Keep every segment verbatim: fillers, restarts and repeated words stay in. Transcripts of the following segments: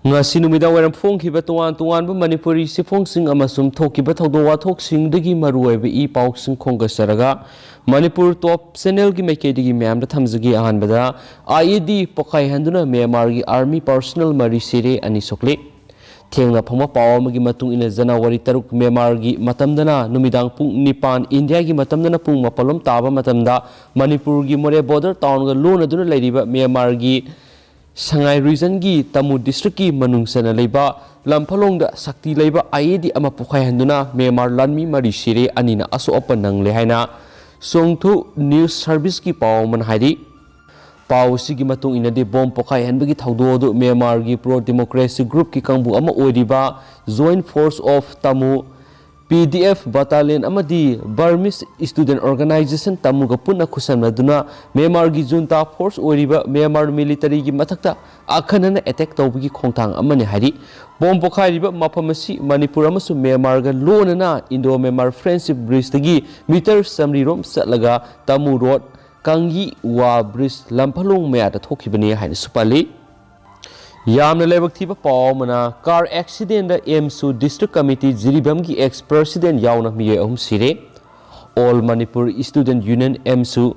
ꯉꯁꯤ ꯅꯨꯃꯤꯗꯥꯡ ꯋꯥꯏꯔꯝ ꯐꯣꯡꯈꯤꯕ ꯇꯣꯉꯥꯟ ꯇꯣꯉꯥꯟꯕ ꯃꯅꯤꯄꯨꯔꯤ ꯆꯦꯐꯣꯡꯁꯤꯡ ꯑꯃꯁꯨꯡ ꯊꯣꯛꯈꯤꯕ ꯊꯧꯗꯣꯛ ꯋꯥꯊꯣꯛꯁꯤꯡꯗꯒꯤ ꯃꯔꯨꯑꯣꯏꯕ ꯏ ꯄꯥꯎꯁꯤꯡ ꯈꯣꯝꯒꯠꯆꯔꯒ, ꯃꯅꯤꯄꯨꯔ ꯇꯣꯞ ꯆꯦꯅꯦꯜꯒꯤ ꯃꯥꯏꯀꯩꯗꯒꯤ ꯃꯌꯥꯝꯗ ꯊꯝꯖꯒꯦ꯫ ꯑꯍꯥꯟꯕꯗ, ꯑꯥꯏ ꯏ ꯗꯤ ꯄꯣꯈꯥꯏꯍꯟꯗꯨꯅ ꯃ꯭ꯌꯥꯟꯃꯥꯔꯒꯤ ꯑꯥꯔꯃꯤ ꯄꯥꯔꯁꯣꯅꯦꯜ ꯃꯔꯤ ꯁꯤꯔꯦ, ꯑꯅꯤ ꯁꯣꯛꯂꯦ꯫ ꯊꯦꯡꯅ ꯐꯪꯕ ꯄꯥꯎ ꯑꯃꯒꯤ ꯃꯇꯨꯡ ꯏꯟꯅ, ꯖꯅꯋꯥꯔꯤ ꯇꯔꯨꯛ ꯃ꯭ꯌꯥꯟꯃꯥꯔꯒꯤ ꯃꯇꯝꯗꯅ ꯅꯨꯃꯤꯗꯥꯡ ꯄꯨꯡ ꯅꯤꯄꯥꯟ, ꯏꯟꯗꯤꯌꯥꯒꯤ ꯃꯇꯝꯗꯅ ꯄꯨꯡ ꯃꯥꯄꯜ ꯂꯣꯝ ꯇꯥꯕ ꯃꯇꯝꯗ, ꯃꯅꯤꯄꯨꯔꯒꯤ ꯃꯣꯔꯦ ꯕꯣꯔꯗꯔ ꯇꯥꯎꯟꯒ ꯂꯣꯟꯅꯗꯨꯅ ꯂꯩꯔꯤꯕ ꯃ꯭ꯌꯥꯟꯃꯥꯔꯒꯤ ꯁꯉꯥꯏ ꯔꯤꯖꯟꯒꯤ ꯇꯃꯨ ꯗꯤꯁꯇ꯭ꯔꯤꯛꯀꯤ ꯃꯅꯨꯡ ꯆꯟꯅ ꯂꯩꯕ ꯂꯝꯐꯂꯣꯡꯗ ꯁꯛꯇꯤ ꯂꯩꯕ ꯑꯥꯏ ꯏ ꯗꯤ ꯑꯃ ꯄꯣꯈꯥꯏꯍꯟꯗꯨꯅ ꯃ꯭ꯌꯥꯟꯃꯥꯔ ꯂꯥꯟꯃꯤ ꯃꯔꯤ ꯁꯤꯔꯦ, ꯑꯅꯤꯅ ꯑꯁꯣꯛ ꯑꯄꯟ ꯅꯪꯂꯦ ꯍꯥꯏꯅ ꯁꯣꯡꯊꯨ ꯅ꯭ꯌꯨꯁ ꯁꯔꯚꯤꯁꯀꯤ ꯄꯥꯎ ꯑꯃꯅ ꯍꯥꯏꯔꯤ꯫ ꯄꯥꯎ ꯑꯁꯤꯒꯤ ꯃꯇꯨꯡ ꯏꯟꯅꯗꯤ, ꯕꯣꯝ ꯄꯣꯈꯥꯏꯍꯟꯕꯒꯤ ꯊꯧꯗꯣꯛ ꯑꯗꯨ ꯃ꯭ꯌꯥꯟꯃꯥꯔꯒꯤ ꯄ꯭ꯔꯣ ꯗꯦꯃꯣꯀ꯭ꯔꯦꯁꯤ ꯒ꯭ꯔꯨꯞꯀꯤ ꯀꯥꯡꯕꯨ ꯑꯃ ꯑꯣꯏꯔꯤꯕ joint force of Tamu, P D F battalion ꯑꯃꯗꯤ ꯕꯔꯃꯤꯁ ꯁ꯭ꯇꯨꯗꯦꯟꯠ ꯑꯣꯔꯒꯅꯥꯏꯖꯦꯁꯟ ꯇꯃꯨꯒ ꯄꯨꯟꯅ ꯈꯨꯠꯁꯝꯅꯗꯨꯅ ꯃ꯭ꯌꯥꯟꯃꯥꯔꯒꯤ ꯖꯨꯟꯇꯥ ꯐꯣꯔꯁ ꯑꯣꯏꯔꯤꯕ ꯃ꯭ꯌꯥꯟꯃꯥꯔ ꯃꯤꯂꯤꯇꯔꯤꯒꯤ ꯃꯊꯛꯇ ꯑꯈꯟꯅꯅ ꯑꯦꯇꯦꯛ ꯇꯧꯕꯒꯤ ꯈꯣꯡꯊꯥꯡ ꯑꯃꯅꯤ ꯍꯥꯏꯔꯤ꯫ ꯕꯣꯝ ꯄꯣꯈꯥꯏꯔꯤꯕ ꯃꯐꯝ ꯑꯁꯤ ꯃꯅꯤꯄꯨꯔ ꯑꯃꯁꯨꯡ ꯃ꯭ꯌꯥꯟꯃꯥꯔꯒ ꯂꯣꯟꯅꯅ ꯏꯟꯗꯣ ꯃ꯭ꯌꯥꯟꯃꯥꯔ ꯐ꯭ꯔꯦꯟꯗꯁꯤꯞ ꯕ꯭ꯔꯤꯖꯇꯒꯤ ꯃꯤꯇꯔ ꯆꯥꯃꯔꯤ ꯔꯣꯝ ꯆꯠꯂꯒ ꯇꯃꯨ ꯔꯣꯗ, ꯀꯥꯡꯒꯤ ꯋꯥ ꯕ꯭ꯔꯤꯖ, ꯂꯝꯐꯂꯣꯡ ꯃꯌꯥꯗ ꯊꯣꯛꯈꯤꯕꯅꯤ ꯍꯥꯏꯅꯁꯨ ꯄꯜꯂꯤ꯫ ꯌꯥꯝꯅ ꯂꯥꯏꯕꯛ ꯊꯤꯕ ꯄꯥꯎ ꯑꯃꯅ, ꯀꯥꯔ ꯑꯦꯛꯁꯤꯗꯦꯟꯗ ꯑꯦꯝꯁꯨ ꯗꯤꯁꯇ꯭ꯔꯤꯛ ꯀꯃꯤꯇꯤ ꯖꯤꯔꯤꯕꯥꯝꯒꯤ ꯑꯦꯛꯁ ꯄ꯭ꯔꯁꯤꯗꯦꯟꯠ ꯌꯥꯎꯅ ꯃꯤꯑꯣꯏ ꯑꯍꯨꯝ ꯁꯤꯔꯦ꯫ ꯑꯣꯜ ꯃꯅꯤꯄꯨꯔ ꯁ꯭ꯇꯨꯗꯦꯟꯠ ꯌꯨꯅꯤꯌꯟ, ꯑꯦꯝꯁꯨ,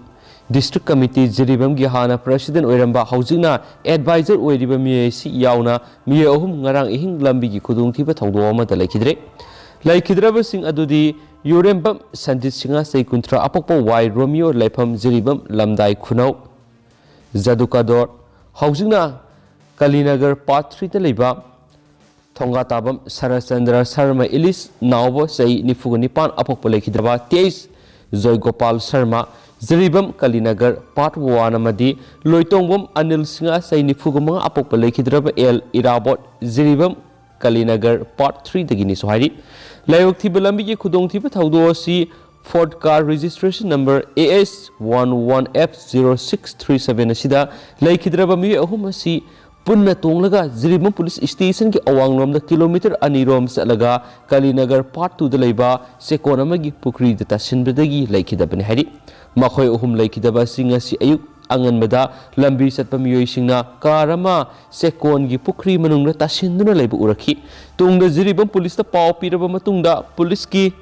ꯗꯤꯁꯇ꯭ꯔꯤꯛ ꯀꯃꯤꯇꯤ ꯖꯤꯔꯤꯕꯥꯝꯒꯤ ꯍꯥꯟꯅ ꯄ꯭ꯔꯁꯤꯗꯦꯟꯠ ꯑꯣꯏꯔꯝꯕ, ꯍꯧꯖꯤꯛꯅ ꯑꯦꯗꯚꯥꯏꯖꯔ ꯑꯣꯏꯔꯤꯕ ꯃꯤꯑꯣꯏ ꯑꯁꯤ ꯌꯥꯎꯅ ꯃꯤꯑꯣꯏ ꯑꯍꯨꯝ ꯉꯔꯥꯡ ꯑꯍꯤꯡ ꯂꯝꯕꯤꯒꯤ ꯈꯨꯗꯣꯡꯊꯤꯕ ꯊꯧꯗꯣꯛ ꯑꯃꯗ ꯂꯩꯈꯤꯗ꯭ꯔꯦ꯫ ꯂꯩꯈꯤꯗ꯭ꯔꯕꯁꯤꯡ ꯑꯗꯨꯗꯤ ꯌꯨꯔꯦꯝꯕꯝ ꯁꯟꯖꯤꯠ ꯁꯤꯡꯍ, ꯆꯍꯤ ꯀꯨꯟꯊ꯭ꯔꯥ, ꯑꯄꯣꯛꯄ ꯋꯥꯏ ꯔꯣꯃꯤꯌꯣ, ꯂꯩꯐꯝ ꯖꯤꯔꯤꯕꯥꯝ, ꯂꯝꯗꯥꯏ ꯈꯨꯅꯧ, ꯖꯗꯨꯀꯥꯗꯣꯔ, ꯍꯧꯖꯤꯛꯅ ꯀꯂꯤꯅꯒꯔ ꯄꯥꯔꯠ ꯊ꯭ꯔꯤꯗ ꯂꯩꯕ ꯊꯣꯡꯒꯥꯇꯥꯕꯝ ꯁꯔꯠꯆꯟꯗ꯭ꯔ ꯁꯔꯃ, ꯏꯂꯤꯁ ꯅꯥꯎꯕ, ꯆꯍꯤ ꯅꯤꯐꯨꯒ ꯅꯤꯄꯥꯟ, ꯑꯄꯣꯛꯄ ꯂꯩꯈꯤꯗ꯭ꯔꯕ ꯇꯦꯏꯁ ꯖꯣꯏꯒꯣꯄꯥꯜ ꯁꯔꯃ, ꯖꯤꯔꯤꯕꯥꯝ ꯀꯂꯤꯅꯒꯔ ꯄꯥꯔꯠ ꯋꯥꯟ, ꯑꯃꯗꯤ ꯂꯣꯏꯇꯣꯡꯕꯝ ꯑꯅꯤꯜ ꯁꯤꯡꯍ, ꯆꯍꯤ ꯅꯤꯐꯨꯒ ꯃꯉꯥ, ꯑꯄꯣꯛꯄ ꯂꯩꯈꯤꯗ꯭ꯔꯕ ꯑꯦꯜ ꯏꯔꯥꯕꯣꯠ, ꯖꯤꯔꯤꯕꯥꯝ ꯀꯂꯤꯅꯒꯔ ꯄꯥꯔꯠ ꯊ꯭ꯔꯤꯗꯒꯤꯅꯤꯁꯨ ꯍꯥꯏꯔꯤ꯫ ꯂꯥꯏꯕꯛ ꯊꯤꯕ ꯂꯝꯕꯤꯒꯤ ꯈꯨꯗꯣꯡꯊꯤꯕ ꯊꯧꯗꯣꯛ ꯑꯁꯤ ꯐꯣꯔꯗ car registration number A S one one F zero six three seven ꯑꯁꯤꯗ ꯂꯩꯈꯤꯗ꯭ꯔꯕ ꯃꯤꯑꯣꯏ ꯑꯍꯨꯝ ꯑꯁꯤ ꯄꯨꯟꯅ ꯇꯣꯡꯂꯒ ꯖꯤꯔꯤꯕꯥꯝ ꯄꯨꯂꯤꯁ ꯁ꯭ꯇꯦꯁꯟꯒꯤ ꯑꯋꯥꯡꯂꯣꯝꯗ ꯀꯤꯂꯣꯃꯤꯇꯔ ꯑꯅꯤꯔꯣꯝ ꯆꯠꯂꯒ ꯀꯂꯤꯅꯒꯔ ꯄꯥꯔꯠ ꯇꯨꯗ ꯂꯩꯕ ꯆꯦꯛꯀꯣꯟ ꯑꯃꯒꯤ ꯄꯨꯈ꯭ꯔꯤꯗ ꯇꯥꯁꯤꯟꯕꯗꯒꯤ ꯂꯩꯈꯤꯗꯕꯅꯤ ꯍꯥꯏꯔꯤ꯫ ꯃꯈꯣꯏ ꯑꯍꯨꯝ ꯂꯩꯈꯤꯗꯕ ꯑꯁꯤ ꯉꯁꯤ ꯑꯌꯨꯛ ꯑꯉꯟꯕꯗ ꯂꯝꯕꯤ ꯆꯠꯄ ꯃꯤꯑꯣꯏꯁꯤꯡꯅ ꯀꯥꯔ ꯑꯃ ꯆꯦꯛꯀꯣꯟꯒꯤ ꯄꯨꯈ꯭ꯔꯤ ꯃꯅꯨꯡꯗ ꯇꯥꯁꯤꯟꯗꯨꯅ ꯂꯩꯕ ꯎꯔꯛꯈꯤ꯫ ꯇꯨꯡꯗ ꯖꯤꯔꯤꯕꯥꯝ ꯄꯨꯂꯤꯁꯇ ꯄꯥꯎ ꯄꯤꯔꯕ ꯃꯇꯨꯡꯗ ꯄꯨꯂꯤꯁꯀꯤ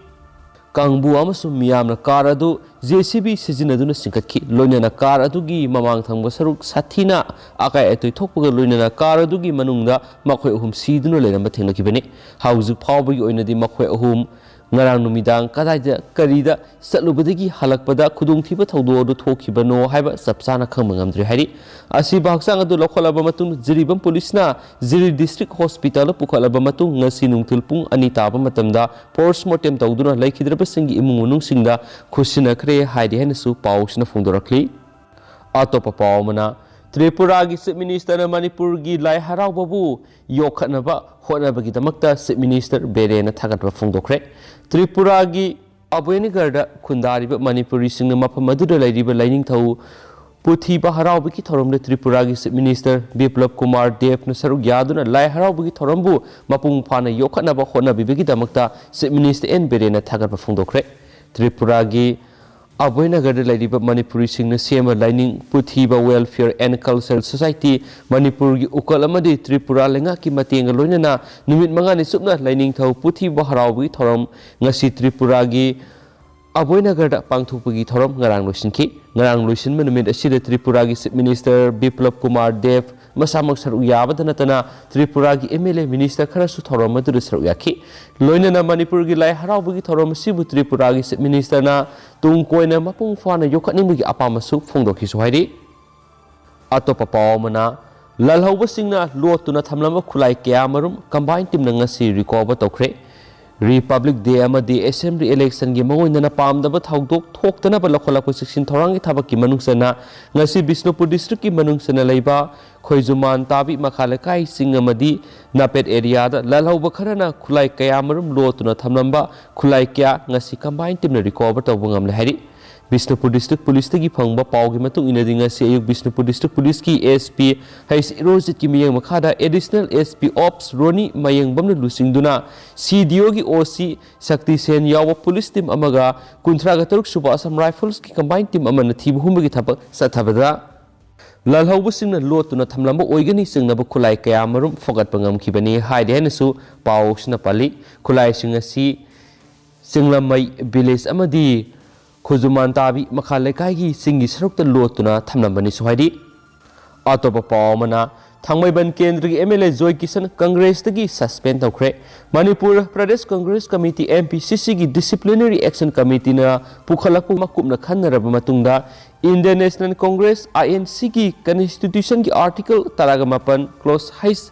ꯀꯥꯡꯕꯨ ꯑꯃꯁꯨꯡ ꯃꯤꯌꯥꯝꯅ ꯀꯥꯔ ꯑꯗꯨ ꯖꯦ ꯁꯤ ꯕꯤ ꯁꯤꯖꯤꯟꯅꯗꯨꯅ ꯆꯤꯡꯈꯠꯈꯤ꯫ ꯂꯣꯏꯅꯅ ꯀꯥꯔ ꯑꯗꯨꯒꯤ ꯃꯃꯥꯡ ꯊꯪꯕ ꯁꯔꯨꯛ ꯁꯥꯊꯤꯅ ꯑꯀꯥꯏ ꯑꯇꯣꯏ ꯊꯣꯛꯄꯒ ꯂꯣꯏꯅꯅ ꯀꯥꯔ ꯑꯗꯨꯒꯤ ꯃꯅꯨꯡꯗ ꯃꯈꯣꯏ ꯑꯍꯨꯝ ꯁꯤꯗꯨꯅ ꯂꯩꯔꯝꯕ ꯊꯦꯡꯅꯈꯤꯕꯅꯤ꯫ ꯍꯧꯖꯤꯛ ꯐꯥꯎꯕꯒꯤ ꯑꯣꯏꯅꯗꯤ ꯃꯈꯣꯏ ꯑꯍꯨꯝ ꯉꯔꯥꯡ ꯅꯨꯃꯤꯗꯥꯡ ꯀꯗꯥꯏꯗ ꯀꯔꯤꯗ ꯆꯠꯂꯨꯕꯗꯒꯤ ꯍꯜꯂꯛꯄꯗ ꯈꯨꯗꯣꯡꯊꯤꯕ ꯊꯧꯗꯣꯛ ꯑꯗꯨ ꯊꯣꯛꯈꯤꯕꯅꯣ ꯍꯥꯏꯕ ꯆꯞ ꯆꯥꯅ ꯈꯪꯕ ꯉꯝꯗ꯭ꯔꯤ ꯍꯥꯏꯔꯤ꯫ ꯑꯁꯤꯕ ꯍꯛꯆꯥꯡ ꯑꯗꯨ ꯂꯧꯈꯠꯂꯕ ꯃꯇꯨꯡꯗ ꯖꯤꯔꯤꯕꯥꯝ ꯄꯨꯂꯤꯁꯅ ꯖꯤꯔꯤ ꯗꯤꯁꯇ꯭ꯔꯤꯛ ꯍꯣꯁꯄꯤꯇꯥꯜꯗ ꯄꯨꯈꯠꯂꯕ ꯃꯇꯨꯡ ꯉꯁꯤ ꯅꯨꯡꯊꯤꯜ ꯄꯨꯡ ꯑꯅꯤ ꯇꯥꯕ ꯃꯇꯝꯗ ꯄꯣꯁꯃꯣꯔꯇꯦꯝ ꯇꯧꯗꯨꯅ ꯂꯩꯈꯤꯗ꯭ꯔꯕꯁꯤꯡꯒꯤ ꯏꯃꯨꯡ ꯃꯅꯨꯡꯁꯤꯡꯗ ꯈꯨꯠꯁꯤꯟꯅꯈ꯭ꯔꯦ ꯍꯥꯏꯔꯤ ꯍꯥꯏꯅꯁꯨ ꯄꯥꯎꯁꯤꯅ ꯐꯣꯡꯗꯣꯔꯛꯂꯤ꯫ ꯑꯇꯣꯞꯄ ꯄꯥꯎ ꯑꯃꯅ, ꯇ꯭ꯔꯤꯄꯨꯔꯥꯒꯤ ꯆꯤꯐ ꯃꯤꯅꯤꯁꯇꯔꯅ ꯃꯅꯤꯄꯨꯔꯒꯤ ꯂꯥꯏ ꯍꯔꯥꯎꯕꯕꯨ ꯌꯣꯛꯈꯠꯅꯕ ꯍꯣꯠꯅꯕꯒꯤꯗꯃꯛꯇ ꯆꯤꯐ ꯃꯤꯅꯤꯁꯇꯔ ꯕꯤꯔꯦꯟꯅ ꯊꯥꯒꯠꯄ ꯐꯣꯡꯗꯣꯛꯈ꯭ꯔꯦ꯫ ꯇ꯭ꯔꯤꯄꯨꯔꯥꯒꯤ ꯑꯕꯣꯏꯅꯒꯔꯗ ꯈꯨꯟꯗꯥꯔꯤꯕ ꯃꯅꯤꯄꯨꯔꯤꯁꯤꯡꯅ ꯃꯐꯝ ꯑꯗꯨꯗ ꯂꯩꯔꯤꯕ ꯂꯥꯏꯅꯤꯡꯊꯧ ꯄꯨꯊꯤꯕ ꯍꯔꯥꯎꯕꯒꯤ ꯊꯧꯔꯝꯗ ꯇ꯭ꯔꯤꯄꯨꯔꯥꯒꯤ ꯆꯤꯐ ꯃꯤꯅꯤꯁꯇꯔ ꯕꯤꯄ꯭ꯂꯕ ꯀꯨꯃꯥꯔ ꯗꯦꯕꯅ ꯁꯔꯨꯛ ꯌꯥꯗꯨꯅ ꯂꯥꯏ ꯍꯔꯥꯎꯕꯒꯤ ꯊꯧꯔꯝꯕꯨ ꯃꯄꯨꯡ ꯐꯥꯅ ꯌꯣꯛꯈꯠꯅꯕ ꯍꯣꯠꯅꯕꯤꯕꯒꯤꯗꯃꯛꯇ ꯆꯤꯐ ꯃꯤꯅꯤꯁꯇꯔ ꯑꯦꯟ ꯕꯤꯔꯦꯟꯅ ꯊꯥꯒꯠꯄ ꯐꯣꯡꯗꯣꯛꯈ꯭ꯔꯦ꯫ ꯇ꯭ꯔꯤꯄꯨꯔꯥꯒꯤ ꯑꯕꯣꯏꯅꯒꯔꯗ ꯂꯩꯔꯤꯕ ꯃꯅꯤꯄꯨꯔꯤꯁꯤꯡꯅ ꯁꯦꯝꯕ ꯂꯥꯏꯅꯤꯡ ꯄꯨꯊꯤꯕ Welfare and Cultural Society, ꯃꯅꯤꯄꯨꯔꯒꯤ ꯎꯀꯜ ꯑꯃꯗꯤ ꯇ꯭ꯔꯤꯄꯨꯔꯥ ꯂꯩꯉꯥꯛꯀꯤ ꯃꯇꯦꯡꯒ ꯂꯣꯏꯅꯅ ꯅꯨꯃꯤꯠ ꯃꯉꯥꯅꯤ ꯆꯨꯞꯅ ꯂꯥꯏꯅꯤꯡꯊꯧ ꯄꯨꯊꯤꯕ ꯍꯔꯥꯎꯕꯒꯤ ꯊꯧꯔꯝ ꯉꯁꯤ ꯇ꯭ꯔꯤꯄꯨꯔꯥꯒꯤ ꯑꯕꯣꯏꯅꯒꯔꯗ ꯄꯥꯡꯊꯣꯛꯄꯒꯤ ꯊꯧꯔꯝ ꯉꯔꯥꯡ ꯂꯣꯏꯁꯤꯟꯈꯤ꯫ ꯉꯔꯥꯡ ꯂꯣꯏꯁꯤꯟꯕ ꯅꯨꯃꯤꯠ ꯑꯁꯤꯗ ꯇ꯭ꯔꯤꯄꯨꯔꯥꯒꯤ ꯆꯤꯐ ꯃꯤꯅꯤꯁꯇꯔ ꯕꯤꯄ꯭ꯂꯕ ꯀꯨꯃꯥꯔ ꯗꯦꯕ ꯃꯁꯥꯃꯛ ꯁꯔꯨꯛ ꯌꯥꯕꯗ ꯅꯠꯇꯅ ꯇ꯭ꯔꯤꯄꯨꯔꯥꯒꯤ ꯑꯦꯝ ꯑꯦꯜ ꯑꯦ, ꯃꯤꯅꯤꯁꯇꯔ ꯈꯔꯁꯨ ꯊꯧꯔꯝ ꯑꯗꯨꯗ ꯁꯔꯨꯛ ꯌꯥꯈꯤ꯫ ꯂꯣꯏꯅꯅ ꯃꯅꯤꯄꯨꯔꯒꯤ ꯂꯥꯏ ꯍꯔꯥꯎꯕꯒꯤ ꯊꯧꯔꯝ ꯑꯁꯤꯕꯨ ꯇ꯭ꯔꯤꯄꯨꯔꯥꯒꯤ ꯆꯤꯐ ꯃꯤꯅꯤꯁꯇꯔꯅ ꯇꯨꯡ ꯀꯣꯏꯅ ꯃꯄꯨꯡ ꯐꯥꯅ ꯌꯣꯛꯈꯠꯅꯤꯡꯕꯒꯤ ꯑꯄꯥꯝꯕꯁꯨ ꯐꯣꯡꯗꯣꯛꯈꯤꯁꯨ ꯍꯥꯏꯔꯤ꯫ ꯑꯇꯣꯞꯄ ꯄꯥꯎ ꯑꯃꯅ, ꯂꯜꯍꯧꯕꯁꯤꯡꯅ ꯂꯣꯠꯇꯨꯅ ꯊꯝꯂꯝꯕ ꯈꯨꯠꯂꯥꯏ ꯀꯌꯥꯃꯔꯨꯝ ꯀꯝꯕꯥꯏꯟ ꯇꯤꯝꯅ ꯉꯁꯤ ꯔꯤꯀꯣꯚꯔ ꯇꯧꯈ꯭ꯔꯦ꯫ ꯔꯤꯄꯕ꯭ꯂꯤꯛ ꯗꯦ ꯑꯃꯗꯤ ꯑꯦꯁꯦꯝꯕ꯭ꯂꯤ ꯏꯂꯦꯛꯁꯟꯒꯤ ꯃꯥꯡꯑꯣꯏꯅꯅ ꯄꯥꯝꯗꯕ ꯊꯧꯗꯣꯛ ꯊꯣꯛꯇꯅꯕ ꯂꯧꯈꯠꯂꯛꯄ ꯆꯦꯛꯁꯤꯟ ꯊꯧꯔꯥꯡꯒꯤ ꯊꯕꯛꯀꯤ ꯃꯅꯨꯡ ꯆꯟꯅ ꯉꯁꯤ ꯕꯤꯁꯅꯨꯄꯨꯔ ꯗꯤꯁꯇ꯭ꯔꯤꯛꯀꯤ ꯃꯅꯨꯡ ꯆꯟꯅ ꯂꯩꯕ ꯈꯣꯏꯖꯨꯃꯥꯟ, ꯇꯥꯕꯤ, ꯃꯈꯥ ꯂꯩꯀꯥꯏꯁꯤꯡ ꯑꯃꯗꯤ ꯅꯥꯄꯦꯠ ꯑꯦꯔꯤꯌꯥꯗ ꯂꯜꯍꯧꯕ ꯈꯔꯅ ꯈꯨꯠꯂꯥꯏ ꯀꯌꯥꯃꯔꯨꯝ ꯂꯣꯠꯇꯨꯅ ꯊꯝꯂꯝꯕ ꯈꯨꯠꯂꯥꯏ ꯀꯌꯥ ꯉꯁꯤ ꯀꯝꯕꯥꯏꯟ ꯇꯤꯝꯅ ꯔꯤꯀꯣꯚꯔ ꯇꯧꯕ ꯉꯝꯂꯦ ꯍꯥꯏꯔꯤ꯫ ꯕꯤꯁꯅꯨꯄꯨꯔ ꯗꯤꯁꯇ꯭ꯔꯤꯛ ꯄꯨꯂꯤꯁꯇꯒꯤ ꯐꯪꯕ ꯄꯥꯎꯒꯤ ꯃꯇꯨꯡ ꯏꯟꯅꯗꯤ, ꯉꯁꯤ ꯑꯌꯨꯛ ꯕꯤꯁꯅꯨꯄꯨꯔ ꯗꯤꯁꯇ꯭ꯔꯤꯛ ꯄꯨꯂꯤꯁꯀꯤ ꯑꯦꯁ ꯄꯤ ꯍꯩꯁ ꯏꯔꯣꯖꯤꯠꯀꯤ ꯃꯤꯠꯌꯦꯡ ꯃꯈꯥꯗ ꯑꯦꯗꯤꯁꯅꯦꯜ ꯑꯦꯁ ꯄꯤ ꯑꯣꯞꯁ ꯔꯣꯅꯤ ꯃꯌꯦꯡꯕꯝꯅ ꯂꯨꯆꯤꯡꯗꯨꯅ ꯁꯤ ꯗꯤ ꯑꯣꯒꯤ ꯑꯣ ꯁꯤ ꯁꯛꯇꯤ ꯁꯦꯟ ꯌꯥꯎꯕ ꯄꯨꯂꯤꯁ ꯇꯤꯝ ꯑꯃꯒ ꯀꯨꯟꯊ꯭ꯔꯥꯒ ꯇꯔꯨꯛ ꯁꯨꯕ ꯑꯁꯥꯝ ꯔꯥꯏꯐꯜꯁꯀꯤ ꯀꯝꯕꯥꯏꯟ ꯇꯤꯝ ꯑꯃꯅ ꯊꯤꯕ ꯍꯨꯝꯕꯒꯤ ꯊꯕꯛ ꯆꯠꯊꯕꯗ, ꯂꯥꯜꯍꯧꯕꯁꯤꯡꯅ ꯂꯣꯠꯇꯨꯅ ꯊꯝꯂꯝꯕ ꯑꯣꯏꯒꯅꯤ ꯆꯤꯡꯅꯕ ꯈꯨꯠꯂꯥꯏ ꯀꯌꯥ ꯃꯔꯨꯝ ꯐꯒꯠꯄ ꯉꯝꯈꯤꯕꯅꯤ ꯍꯥꯏꯔꯤ ꯍꯥꯏꯅꯁꯨ ꯄꯥꯎꯁꯤꯅ ꯄꯜꯂꯤ꯫ ꯈꯨꯠꯂꯥꯏꯁꯤꯡ ꯑꯁꯤ ꯆꯤꯡꯂꯝꯃꯩ ꯚꯤꯂꯦꯖ ꯑꯃꯗꯤ ꯈꯨꯖꯨꯃꯥꯟ ꯇꯥꯕꯤ ꯃꯈꯥ ꯂꯩꯀꯥꯏꯒꯤ ꯆꯤꯡꯒꯤ ꯁꯔꯨꯛꯇ ꯂꯣꯠꯇꯨꯅ ꯊꯝꯂꯝꯕꯅꯤꯁꯨ ꯍꯥꯏꯔꯤ꯫ ꯑꯇꯣꯞꯄ ꯄꯥꯎ ꯑꯃꯅ, ꯊꯥꯡꯃꯩꯕꯟ ꯀꯦꯟꯗ꯭ꯔꯒꯤ M L A Joy Kishan ꯀꯪꯒ꯭ꯔꯦꯁꯇꯒꯤ ꯁꯁꯄꯦꯟ ꯇꯧꯈ꯭ꯔꯦ꯫ Manipur Pradesh Congress committee, M P C ꯁꯤꯒꯤ ꯗꯤꯁꯤꯄ꯭ꯂꯤꯅꯔꯤ ꯑꯦꯛꯁꯟ ꯀꯃꯤꯇꯤꯅ ꯄꯨꯈꯠꯂꯛꯄ ꯃꯀꯨꯞꯅ ꯈꯟꯅꯔꯕ ꯃꯇꯨꯡꯗ, Indian National Congress, I N ꯁꯤꯒꯤ ꯀꯟꯁꯇꯤꯇ꯭ꯌꯨꯁꯟꯒꯤ ꯑꯥꯔꯇꯤꯀꯜ ꯇꯔꯥꯒ ꯃꯥꯄꯟ, ꯀ꯭ꯂꯣꯁ ꯍꯩꯁ,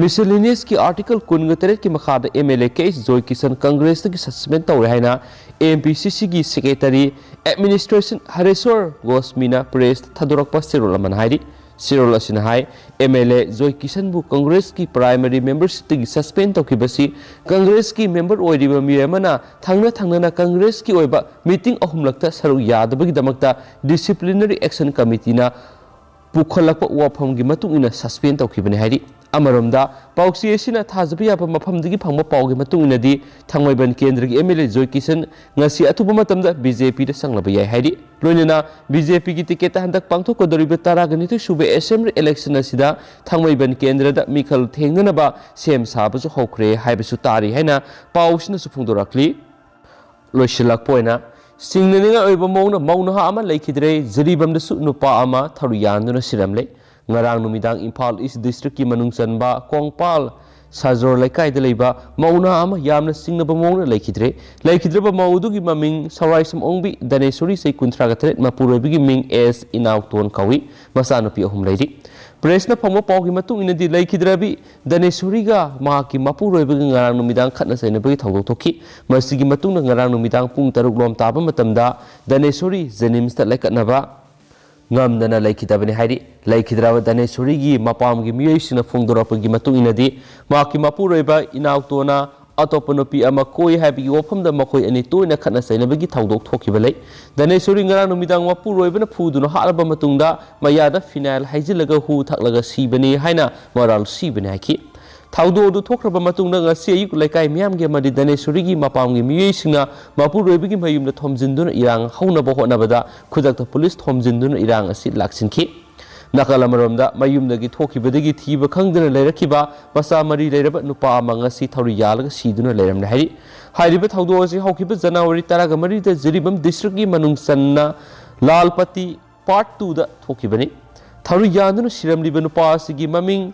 ꯃꯤꯁꯦꯂꯤꯅꯤꯌꯁꯀꯤ ꯑꯥꯔꯇꯤꯀꯜ ꯀꯨꯟꯒ ꯇꯔꯦꯠꯀꯤ ꯃꯈꯥꯗ M L A K S Joy Kishan ꯀꯪꯒ꯭ꯔꯦꯁꯇꯒꯤ ꯁꯁꯄꯦꯟ ꯇꯧꯔꯦ ꯍꯥꯏꯅ ꯑꯦꯝ ꯄꯤ ꯁꯤ ꯁꯤꯒꯤ ꯁꯦꯀ꯭ꯔꯦꯇꯔꯤ, ꯑꯦꯗꯃꯤꯅꯤꯁꯇ꯭ꯔꯦꯁꯟ ꯍꯔꯦꯁꯣꯔ ꯒꯣꯁꯃꯤꯅ ꯄ꯭ꯔꯦꯁꯇ ꯊꯥꯗꯣꯔꯛꯄ ꯆꯦꯔꯣꯜ ꯑꯃꯅ ꯍꯥꯏꯔꯤ꯫ ꯆꯦꯔꯣꯜ ꯑꯁꯤꯅ ꯍꯥꯏ, ꯑꯦꯝ ꯑꯦꯜ ꯑꯦ ꯖꯣꯏ ꯀꯤꯁꯟꯕꯨ ꯀꯪꯒ꯭ꯔꯦꯁꯀꯤ ꯄ꯭ꯔꯥꯏꯃꯔꯤ ꯃꯦꯝꯕꯔꯁꯤꯞꯇꯒꯤ ꯁꯁꯄꯦꯟ ꯇꯧꯈꯤꯕꯁꯤ ꯀꯪꯒ꯭ꯔꯦꯁꯀꯤ ꯃꯦꯝꯕꯔ ꯑꯣꯏꯔꯤꯕ ꯃꯤꯑꯣꯏ ꯑꯃꯅ ꯊꯪꯅ ꯊꯪꯅꯅ ꯀꯪꯒ꯭ꯔꯦꯁꯀꯤ ꯑꯣꯏꯕ ꯃꯤꯇꯤꯡ ꯑꯍꯨꯝꯂꯛꯇ ꯁꯔꯨꯛ ꯌꯥꯗꯕꯒꯤꯗꯃꯛꯇ ꯗꯤꯁꯤꯄ꯭ꯂꯤꯅꯔꯤ ꯑꯦꯛꯁꯟ ꯀꯃꯤꯇꯤꯅ ꯄꯨꯈꯠꯂꯛꯄ ꯋꯥꯐꯝꯒꯤ ꯃꯇꯨꯡ ꯏꯟꯅ ꯁꯁꯄꯦꯟ ꯇꯧꯈꯤꯕꯅꯤ ꯍꯥꯏꯔꯤ꯫ ꯑꯃꯔꯣꯝꯗ, ꯄꯥꯎꯆꯦ ꯑꯁꯤꯅ ꯊꯥꯖꯕ ꯌꯥꯕ ꯃꯐꯝꯗꯒꯤ ꯐꯪꯕ ꯄꯥꯎꯒꯤ ꯃꯇꯨꯡ ꯏꯟꯅꯗꯤ, ꯊꯥꯡꯃꯩꯕꯟ ꯀꯦꯟꯗ꯭ꯔꯒꯤ M L A Joy Kisan ꯉꯁꯤ ꯑꯊꯨꯕ ꯃꯇꯝꯗ ꯕꯤ ꯖꯦ ꯄꯤꯗ ꯆꯪꯂꯕ ꯌꯥꯏ ꯍꯥꯏꯔꯤ꯫ ꯂꯣꯏꯅꯅ ꯕꯤ ꯖꯦ ꯄꯤꯒꯤ ꯇꯤꯀꯦꯠꯇ ꯍꯟꯗꯛ ꯄꯥꯡꯊꯣꯛꯀꯗꯧꯔꯤꯕ ꯇꯔꯥꯒ ꯅꯤꯊꯣꯏ ꯁꯨꯕ ꯑꯦꯁꯦꯝꯕ꯭ꯂꯤ ꯏꯂꯦꯛꯁꯟ ꯑꯁꯤꯗ ꯊꯥꯡꯃꯩꯕꯟ ꯀꯦꯟꯗ꯭ꯔꯗ ꯃꯤꯈꯜ ꯊꯦꯡꯅꯅꯕ ꯁꯦꯝ ꯁꯥꯕꯁꯨ ꯍꯧꯈ꯭ꯔꯦ ꯍꯥꯏꯕꯁꯨ ꯇꯥꯔꯤ ꯍꯥꯏꯅ ꯄꯥꯎꯁꯤꯅꯁꯨ ꯐꯣꯡꯗꯣꯔꯛꯂꯤ꯫ ꯂꯣꯏꯁꯤꯜꯂꯛꯄ ꯑꯣꯏꯅ, ꯆꯤꯡꯅꯅꯤꯡꯉꯥꯏ ꯑꯣꯏꯕ ꯃꯑꯣꯡꯗ ꯃꯧ ꯅꯍꯥ ꯑꯃ ꯂꯩꯈꯤꯗ꯭ꯔꯦ꯫ ꯖꯤꯔꯤꯕꯥꯝꯗꯁꯨ ꯅꯨꯄꯥ ꯑꯃ ꯊꯧꯔꯤ ꯌꯥꯟꯗꯨꯅ ꯁꯤꯔꯝꯂꯦ꯫ ꯉꯔꯥꯡ ꯅꯨꯃꯤꯗꯥꯡ ꯏꯝꯐꯥꯜ ꯏꯁ ꯗꯤꯁꯇ꯭ꯔꯤꯛꯀꯤ ꯃꯅꯨꯡ ꯆꯟꯕ ꯀꯣꯡꯄꯥꯜ ꯁꯥꯖꯣꯔ ꯂꯩꯀꯥꯏꯗ ꯂꯩꯕ ꯃꯧ ꯅꯍꯥ ꯑꯃ ꯌꯥꯝꯅ ꯆꯤꯡꯅꯕ ꯃꯑꯣꯡꯗ ꯂꯩꯈꯤꯗ꯭ꯔꯦ꯫ ꯂꯩꯈꯤꯗ꯭ꯔꯕ ꯃꯧ ꯑꯗꯨꯒꯤ ꯃꯃꯤꯡ ꯁꯧꯔꯥꯏꯁꯝ ꯑꯣꯡꯕꯤ ꯗꯅꯦꯁꯣꯔꯤ, ꯆꯍꯤ ꯀꯨꯟꯊ꯭ꯔꯥꯒ ꯇꯔꯦꯠ, ꯃꯄꯨꯔꯣꯏꯕꯒꯤ ꯃꯤꯡ ꯑꯦꯁ ꯏꯅꯥꯎꯇꯣꯟ ꯀꯧꯏ꯫ ꯃꯆꯥꯅꯨꯄꯤ ꯑꯍꯨꯝ ꯂꯩꯔꯤ꯫ ꯄ꯭ꯔꯦꯁꯅ ꯐꯪꯕ ꯄꯥꯎꯒꯤ ꯃꯇꯨꯡ ꯏꯟꯅꯗꯤ, ꯂꯩꯈꯤꯗ꯭ꯔꯕꯤ ꯗꯅꯦꯁꯣꯔꯤꯒ ꯃꯍꯥꯛꯀꯤ ꯃꯄꯨꯔꯣꯏꯕꯒ ꯉꯔꯥꯡ ꯅꯨꯃꯤꯗꯥꯡ ꯈꯠꯅ ꯆꯩꯅꯕꯒꯤ ꯊꯧꯗꯣꯛ ꯊꯣꯛꯈꯤ꯫ ꯃꯁꯤꯒꯤ ꯃꯇꯨꯡꯗ ꯉꯔꯥꯡ ꯅꯨꯃꯤꯗꯥꯡ ꯄꯨꯡ ꯇꯔꯨꯛ ꯂꯣꯝ ꯇꯥꯕ ꯃꯇꯝꯗ ꯗꯅꯦꯁꯣꯔꯤ ꯖꯦꯅꯤꯝꯁꯇ ꯂꯩꯀꯠꯅꯕ ꯉꯝꯗꯅ ꯂꯩꯈꯤꯗꯕꯅꯤ ꯍꯥꯏꯔꯤ꯫ ꯂꯩꯈꯤꯗ꯭ꯔꯕ ꯗꯅꯦꯁꯣꯔꯤꯒꯤ ꯃꯄꯥꯝꯒꯤ ꯃꯤꯑꯣꯏꯁꯤꯡꯅ ꯐꯣꯡꯗꯣꯔꯛꯄꯒꯤ ꯃꯇꯨꯡ ꯏꯟꯅꯗꯤ, ꯃꯍꯥꯛꯀꯤ ꯃꯄꯨꯔꯣꯏꯕ ꯏꯅꯥꯎꯇꯣꯅ ꯑꯇꯣꯞꯄ ꯅꯨꯄꯤ ꯑꯃ ꯀꯣꯏ ꯍꯥꯏꯕꯒꯤ ꯋꯥꯐꯝꯗ ꯃꯈꯣꯏ ꯑꯅꯤ ꯇꯣꯏꯅ ꯈꯠꯅ ꯆꯩꯅꯕꯒꯤ ꯊꯧꯗꯣꯛ ꯊꯣꯛꯈꯤꯕ ꯂꯩ꯫ ꯙꯅꯦꯁꯣꯔꯤ ꯉꯔꯥꯡ ꯅꯨꯃꯤꯗꯥꯡ ꯃꯄꯨꯔꯣꯏꯕꯅ ꯐꯨꯗꯨꯅ ꯍꯥꯠꯂꯕ ꯃꯇꯨꯡꯗ ꯃꯌꯥꯗ ꯐꯤꯅꯥꯏꯜ ꯍꯩꯖꯤꯜꯂꯒ ꯍꯨ ꯊꯛꯂꯒ ꯁꯤꯕꯅꯤ ꯍꯥꯏꯅ ꯃꯔꯥꯜ ꯁꯤꯕꯅꯤ ꯍꯥꯏꯈꯤ꯫ ꯊꯧꯗꯣꯛ ꯑꯗꯨ ꯊꯣꯛꯈ꯭ꯔꯕ ꯃꯇꯨꯡꯗ ꯉꯁꯤ ꯑꯌꯨꯛ ꯂꯩꯀꯥꯏ ꯃꯤꯌꯥꯝꯒꯤ ꯑꯃꯗꯤ ꯙꯅꯦꯁꯣꯔꯤꯒꯤ ꯃꯄꯥꯝꯒꯤ ꯃꯤꯑꯣꯏꯁꯤꯡꯅ ꯃꯄꯨꯔꯣꯏꯕꯒꯤ ꯃꯌꯨꯝꯗ ꯊꯣꯝꯖꯤꯟꯗꯨꯅ ꯏꯔꯥꯡ ꯍꯧꯅꯕ ꯍꯣꯠꯅꯕꯗ ꯈꯨꯗꯛꯇ ꯄꯨꯂꯤꯁ ꯊꯣꯝꯖꯤꯟꯗꯨꯅ ꯏꯔꯥꯡ ꯑꯁꯤ ꯂꯥꯛꯁꯤꯟꯈꯤ꯫ ꯅꯥꯀꯜ ꯑꯃꯔꯣꯝꯗ, ꯃꯌꯨꯝꯗꯒꯤ ꯊꯣꯛꯈꯤꯕꯗꯒꯤ ꯊꯤꯕ ꯈꯪꯗꯅ ꯂꯩꯔꯛꯈꯤꯕ ꯃꯆꯥ ꯃꯔꯤ ꯂꯩꯔꯕ ꯅꯨꯄꯥ ꯑꯃ ꯉꯁꯤ ꯊꯧꯔꯤ ꯌꯥꯜꯂꯒ ꯁꯤꯗꯨꯅ ꯂꯩꯔꯝꯂꯦ ꯍꯥꯏꯔꯤ꯫ ꯍꯥꯏꯔꯤꯕ ꯊꯧꯗꯣꯛ ꯑꯁꯤ ꯍꯧꯈꯤꯕ ꯖꯅꯋꯥꯔꯤ ꯇꯔꯥꯒ ꯃꯔꯤꯗ ꯖꯤꯔꯤꯕꯥꯝ ꯗꯤꯁꯇ꯭ꯔꯤꯛꯀꯤ ꯃꯅꯨꯡ ꯆꯟꯅ ꯂꯥꯜꯄꯇꯤ ꯄꯥꯔꯠ ꯇꯨꯗ ꯊꯣꯛꯈꯤꯕꯅꯤ꯫ ꯊꯧꯔꯤ ꯌꯥꯟꯗꯨꯅ ꯁꯤꯔꯝꯂꯤꯕ ꯅꯨꯄꯥ ꯑꯁꯤꯒꯤ ꯃꯃꯤꯡ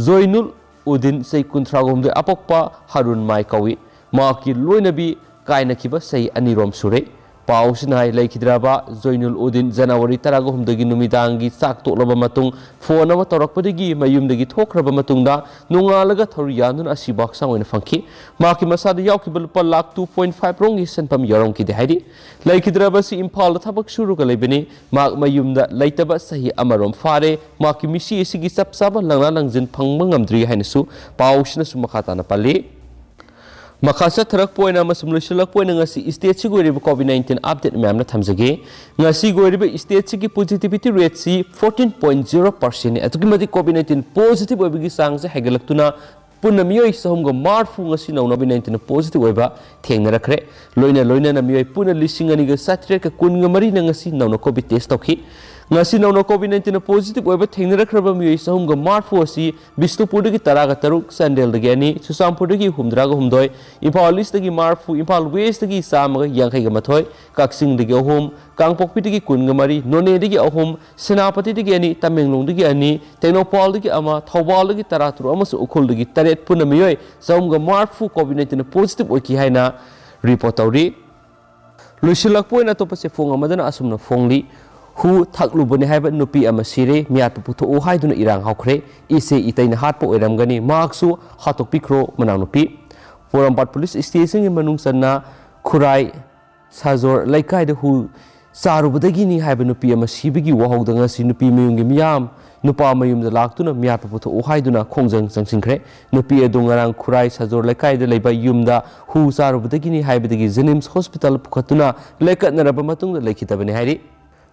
ꯖꯣꯏꯅꯨꯜ ꯎꯗꯤꯟ, ꯆꯍꯤ ꯀꯨꯟꯊ꯭ꯔꯥꯒ ꯍꯨꯝꯗꯣꯏ, ꯑꯄꯣꯛꯄ ꯍꯥꯔꯨꯟ ꯃꯥꯏ ꯀꯧꯏ꯫ ꯃꯍꯥꯛꯀꯤ ꯂꯣꯏꯅꯕꯤ ꯀꯥꯏꯅꯈꯤꯕ ꯆꯍꯤ ꯑꯅꯤꯔꯣꯝ ꯁꯨꯔꯦ꯫ ꯄꯥꯎꯁꯤꯅ ꯍꯥꯏ, ꯂꯩꯈꯤꯗ꯭ꯔꯕ ꯖꯣꯏꯅꯨꯜ ꯎꯗꯤꯟ ꯖꯅꯋꯥꯔꯤ ꯇꯔꯥꯒ ꯍꯨꯝꯗꯣꯏꯒꯤ ꯅꯨꯃꯤꯗꯥꯡꯒꯤ ꯆꯥꯛ ꯇꯣꯛꯂꯕ ꯃꯇꯨꯡ ꯐꯣꯟ ꯑꯃ ꯇꯧꯔꯛꯄꯗꯒꯤ ꯃꯌꯨꯝꯗꯒꯤ ꯊꯣꯛꯈ꯭ꯔꯕ ꯃꯇꯨꯡꯗ ꯅꯣꯡꯉꯥꯜꯂꯒ ꯊꯧꯔꯤ ꯌꯥꯟꯗꯨꯅ ꯑꯁꯤꯕ ꯍꯛꯆꯥꯡ ꯑꯣꯏꯅ ꯐꯪꯈꯤ꯫ ꯃꯍꯥꯛꯀꯤ ꯃꯁꯥꯗ ꯌꯥꯎꯈꯤꯕ ꯂꯨꯄꯥ ꯂꯥꯈ two point five ꯔꯣꯝꯒꯤ ꯁꯦꯟꯐꯝ ꯌꯥꯎꯔꯝꯈꯤꯗꯦ ꯍꯥꯏꯔꯤ꯫ ꯂꯩꯈꯤꯗ꯭ꯔꯕ ꯑꯁꯤ ꯏꯝꯐꯥꯜꯗ ꯊꯕꯛ ꯁꯨꯔꯒ ꯂꯩꯕꯅꯤ꯫ ꯃꯍꯥꯛ ꯃꯌꯨꯝꯗ ꯂꯩꯇꯕ ꯆꯍꯤ ꯑꯃꯔꯣꯝ ꯐꯥꯔꯦ꯫ ꯃꯍꯥꯛꯀꯤ ꯃꯤꯁꯤ ꯑꯁꯤꯒꯤ ꯆꯞ ꯆꯥꯕ ꯂꯪꯂꯥ ꯂꯪꯖꯤꯟ ꯐꯪꯕ ꯉꯝꯗ꯭ꯔꯤ ꯍꯥꯏꯅꯁꯨ ꯄꯥꯎꯁꯤꯅꯁꯨ ꯃꯈꯥ ꯇꯥꯅ ꯄꯜꯂꯤ꯫ ꯃꯈꯥ ꯆꯠꯊꯔꯛꯄ ꯑꯣꯏꯅ ꯑꯃꯁꯨꯡ ꯂꯣꯏꯁꯤꯜꯂꯛꯄ ꯑꯣꯏꯅ ꯉꯁꯤ ꯁ꯭ꯇꯦꯠꯁꯤꯒꯤ ꯑꯣꯏꯔꯤꯕ ꯀꯣꯚꯤꯗ ꯅꯥꯏꯟꯇꯤꯟ ꯑꯞꯗꯦꯠ ꯃꯌꯥꯝꯅ ꯊꯝꯖꯒꯦ꯫ ꯉꯁꯤꯒꯤ ꯑꯣꯏꯔꯤꯕ ꯁ꯭ꯇꯦꯠꯁꯤꯒꯤ ꯄꯣꯖꯤꯇꯤꯚꯤꯇꯤ ꯔꯦꯠꯁꯤ ꯐꯣꯔꯇꯤꯟ ꯄꯣꯏꯟ ꯖꯤꯔꯣ ꯄꯥꯔꯁꯦꯟꯅꯤ꯫ ꯑꯗꯨꯛꯀꯤ ꯃꯇꯤꯛ ꯀꯣꯚꯤꯗ ꯅꯥꯏꯟꯇꯤꯟ ꯄꯣꯖꯤꯇꯤꯚ ꯑꯣꯏꯕꯒꯤ ꯆꯥꯡꯁꯦ ꯍꯦꯟꯒꯠꯂꯛꯇꯨꯅ ꯄꯨꯟꯅ ꯃꯤꯑꯣꯏ ꯆꯍꯨꯝꯒ ꯃꯔꯤꯐꯨ ꯉꯁꯤ ꯅꯧꯅ ꯀꯣꯚꯤꯗ ꯅꯥꯏꯟꯇꯤꯟ ꯄꯣꯖꯤꯇꯤꯚ ꯑꯣꯏꯕ ꯊꯦꯡꯅꯔꯛꯈ꯭ꯔꯦ꯫ ꯂꯣꯏꯅ ꯂꯣꯏꯅꯅ ꯃꯤꯑꯣꯏ ꯄꯨꯟꯅ ꯂꯤꯁꯤꯡ ꯑꯅꯤꯒ ꯆꯥꯇ꯭ꯔꯦꯠꯀ ꯀꯨꯟꯒ ꯃꯔꯤꯅ ꯉꯁꯤ ꯅꯧꯅ ꯀꯣꯚꯤꯗ ꯇꯦꯁ ꯇꯧꯈꯤ꯫ ꯉꯁꯤ ꯅꯧꯅ ꯀꯣꯚꯤꯗ ꯅꯥꯏꯟꯇꯤꯟ ꯄꯣꯖꯤꯇꯤꯚ ꯑꯣꯏꯕ ꯊꯦꯡꯅꯔꯛꯈ꯭ꯔꯕ ꯃꯤꯑꯣꯏ ꯆꯍꯨꯝꯒ ꯃꯔꯤꯐꯨ ꯑꯁꯤ ꯕꯤꯁꯅꯨꯄꯨꯔꯗꯒꯤ ꯇꯔꯥꯒ ꯇꯔꯨꯛ, ꯆꯥꯟꯗꯦꯜꯗꯒꯤ ꯑꯅꯤ, ꯆꯨꯔꯆꯥꯟꯄꯨꯔꯗꯒꯤ ꯍꯨꯝꯗ꯭ꯔꯥꯒ ꯍꯨꯝꯗꯣꯏ, ꯏꯝꯐꯥꯜ ꯏꯁꯇꯒꯤ ꯃꯔꯤꯐꯨ, ꯏꯝꯐꯥꯜ ꯋꯦꯁꯇꯒꯤ ꯆꯥꯝꯃꯒ ꯌꯥꯡꯈꯩꯒ ꯃꯥꯊꯣꯏ, ꯀꯛꯆꯤꯡꯗꯒꯤ ꯑꯍꯨꯝ, ꯀꯥꯡꯄꯣꯛꯄꯤꯗꯒꯤ ꯀꯨꯟꯒ ꯃꯔꯤ, ꯅꯣꯅꯦꯗꯒꯤ ꯑꯍꯨꯝ, ꯁꯦꯅꯥꯄꯇꯤꯗꯒꯤ ꯑꯅꯤ, ꯇꯃꯦꯡꯂꯣꯡꯗꯒꯤ ꯑꯅꯤ, ꯇꯦꯡꯅꯧꯄꯜꯗꯒꯤ ꯑꯃ, ꯊꯧꯕꯥꯜꯗꯒꯤ ꯇꯔꯥꯇꯔꯨꯛ ꯑꯃꯁꯨꯡ ꯎꯈ꯭ꯔꯨꯜꯗꯒꯤ ꯇꯔꯦꯠ, ꯄꯨꯟꯅ ꯃꯤꯑꯣꯏ ꯆꯍꯨꯝꯒ ꯃꯔꯤꯐꯨ ꯀꯣꯚꯤꯗ ꯅꯥꯏꯟꯇꯤꯟ ꯄꯣꯖꯤꯇꯤꯚ ꯑꯣꯏꯈꯤ ꯍꯥꯏꯅ ꯔꯤꯄꯣꯔꯠ ꯇꯧꯔꯤ꯫ ꯂꯣꯏꯁꯤꯜꯂꯛꯄ ꯑꯣꯏꯅ ꯑꯇꯣꯞꯄ ꯆꯦꯐꯣꯡ ꯑꯃꯗꯅ ꯑꯁꯨꯝꯅ ꯐꯣꯡꯂꯤ, ꯍꯨ ꯊꯛꯂꯨꯕꯅꯤ ꯍꯥꯏꯕ ꯅꯨꯄꯤ ꯑꯃ ꯁꯤꯔꯦ, ꯃꯤꯌꯥꯠꯄ ꯄꯨꯊꯣꯛꯎ ꯍꯥꯏꯗꯨꯅ ꯏꯔꯥꯡ ꯍꯧꯈ꯭ꯔꯦ, ꯏꯆꯦ ꯏꯇꯩꯅ ꯍꯥꯠꯄ ꯑꯣꯏꯔꯝꯒꯅꯤ, ꯃꯍꯥꯛꯁꯨ ꯍꯥꯠꯇꯣꯛꯄꯤꯈ꯭ꯔꯣ ꯃꯅꯥꯎꯅꯨꯄꯤ꯫ ꯄꯣꯔꯣꯝꯄꯥꯠ ꯄꯨꯂꯤꯁ ꯁ꯭ꯇꯦꯁꯟꯒꯤ ꯃꯅꯨꯡ ꯆꯟꯅ ꯈꯨꯔꯥꯏ ꯁꯥꯖꯣꯔ ꯂꯩꯀꯥꯏꯗ ꯍꯨ ꯆꯥꯔꯨꯕꯗꯒꯤꯅꯤ ꯍꯥꯏꯕ ꯅꯨꯄꯤ ꯑꯃ ꯁꯤꯕꯒꯤ ꯋꯥꯍꯧꯗ ꯉꯁꯤ ꯅꯨꯄꯤ ꯃꯌꯨꯝꯒꯤ ꯃꯤꯌꯥꯝ ꯅꯨꯄꯥ ꯃꯌꯨꯝꯗ ꯂꯥꯛꯇꯨꯅ ꯃꯤꯌꯥꯠꯄ ꯄꯨꯊꯣꯛꯎ ꯍꯥꯏꯗꯨꯅ ꯈꯣꯡꯖꯪ ꯆꯪꯁꯤꯟꯈ꯭ꯔꯦ꯫ ꯅꯨꯄꯤ ꯑꯗꯨ ꯉꯔꯥꯡ ꯈꯨꯔꯥꯏ ꯁꯖꯣꯔ ꯂꯩꯀꯥꯏꯗ ꯂꯩꯕ ꯌꯨꯝꯗ ꯍꯨ ꯆꯥꯔꯨꯕꯗꯒꯤꯅꯤ ꯍꯥꯏꯕꯗꯒꯤ ꯖꯦꯅꯤꯝꯁ ꯍꯣꯁꯄꯤꯇꯥꯜ ꯄꯨꯈꯠꯇꯨꯅ ꯂꯩꯀꯠꯅꯔꯕ ꯃꯇꯨꯡꯗ ꯂꯩꯈꯤꯗꯕꯅꯤ ꯍꯥꯏꯔꯤ꯫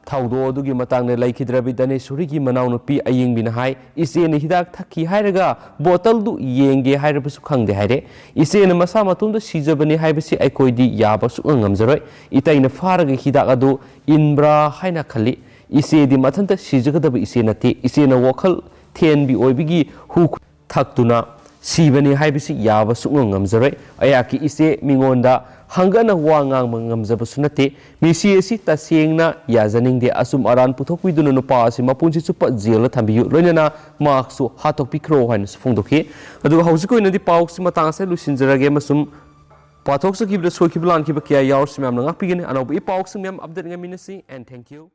ꯊꯧꯗꯣꯛ ꯑꯗꯨꯒꯤ ꯃꯇꯥꯡꯗ ꯂꯩꯈꯤꯗ꯭ꯔꯕꯤ ꯗꯅꯦꯁꯣꯔꯤꯒꯤ ꯃꯅꯥꯎꯅꯨꯄꯤ ꯑꯌꯤꯡꯕꯤꯅ ꯍꯥꯏ, ꯏꯆꯦꯅ ꯍꯤꯗꯥꯛ ꯊꯛꯈꯤ ꯍꯥꯏꯔꯒ ꯕꯣꯇꯜꯗꯨ ꯌꯦꯡꯒꯦ ꯍꯥꯏꯔꯕꯁꯨ ꯈꯪꯗꯦ ꯍꯥꯏꯔꯦ꯫ ꯏꯆꯦꯅ ꯃꯁꯥ ꯃꯇꯣꯝꯗ ꯁꯤꯖꯕꯅꯤ ꯍꯥꯏꯕꯁꯤ ꯑꯩꯈꯣꯏꯗꯤ ꯌꯥꯕ ꯁꯨꯛꯉꯝ ꯉꯝꯖꯔꯣꯏ꯫ ꯏꯇꯩꯅ ꯐꯥꯔꯒ ꯍꯤꯗꯥꯛ ꯑꯗꯨ ꯏꯟꯕ꯭ꯔꯥ ꯍꯥꯏꯅ ꯈꯜꯂꯤ꯫ ꯏꯆꯦꯗꯤ ꯃꯊꯟꯇ ꯁꯤꯖꯒꯗꯕ ꯏꯆꯦ ꯅꯠꯇꯦ꯫ ꯏꯆꯦꯅ ꯋꯥꯈꯜ ꯊꯦꯟꯕꯤ ꯑꯣꯏꯕꯒꯤ ꯍꯨ ꯊꯛꯇꯨꯅ ꯁꯤꯕꯅꯤ ꯍꯥꯏꯕꯁꯤ ꯌꯥꯕ ꯁꯨꯛꯉꯝ ꯉꯝꯖꯔꯣꯏ꯫ ꯑꯩꯍꯥꯛꯀꯤ ꯏꯆꯦ ꯃꯤꯉꯣꯟꯗ ꯍꯪꯒꯠꯅ ꯋꯥ ꯉꯥꯡꯕ ꯉꯝꯖꯕꯁꯨ ꯅꯠꯇꯦ꯫ ꯃꯤꯁꯤ ꯑꯁꯤ ꯇꯁꯦꯡꯅ ꯌꯥꯖꯅꯤꯡꯗꯦ꯫ ꯑꯆꯨꯝ ꯑꯔꯥꯟ ꯄꯨꯊꯣꯛꯄꯤꯗꯨꯅ ꯅꯨꯄꯥ ꯑꯁꯤ ꯃꯄꯨꯟꯁꯤ ꯆꯨꯞꯄ ꯖꯦꯜꯗ ꯊꯝꯕꯤꯌꯨ, ꯂꯣꯏꯅꯅ ꯃꯍꯥꯛꯁꯨ ꯍꯥꯠꯇꯣꯛꯄꯤꯈ꯭ꯔꯣ ꯍꯥꯏꯅꯁꯨ ꯐꯣꯡꯗꯣꯛꯈꯤ꯫ ꯑꯗꯨꯒ ꯍꯧꯖꯤꯛꯀꯤ ꯑꯣꯏꯅꯗꯤ ꯄꯥꯎꯁꯤ ꯃꯇꯥꯡ ꯑꯁꯤꯗ ꯂꯣꯏꯁꯤꯟꯖꯔꯒꯦ ꯑꯃꯁꯨꯡ ꯄꯥꯊꯣꯛꯆꯈꯤꯕꯗ ꯁꯣꯏꯈꯤꯕ ꯂꯥꯟꯈꯤꯕ ꯀꯌꯥ ꯌꯥꯎꯔꯁꯨ ꯃꯌꯥꯝꯅ ꯉꯥꯛꯄꯤꯒꯅꯤ꯫ ꯑꯅꯧꯕ ꯏ ꯄꯥꯎꯁꯤꯡ ꯃꯌꯥꯝ ꯑꯞꯗꯦꯠ ꯉꯥꯏꯃꯤꯟꯅꯁꯤ꯫ And thank you.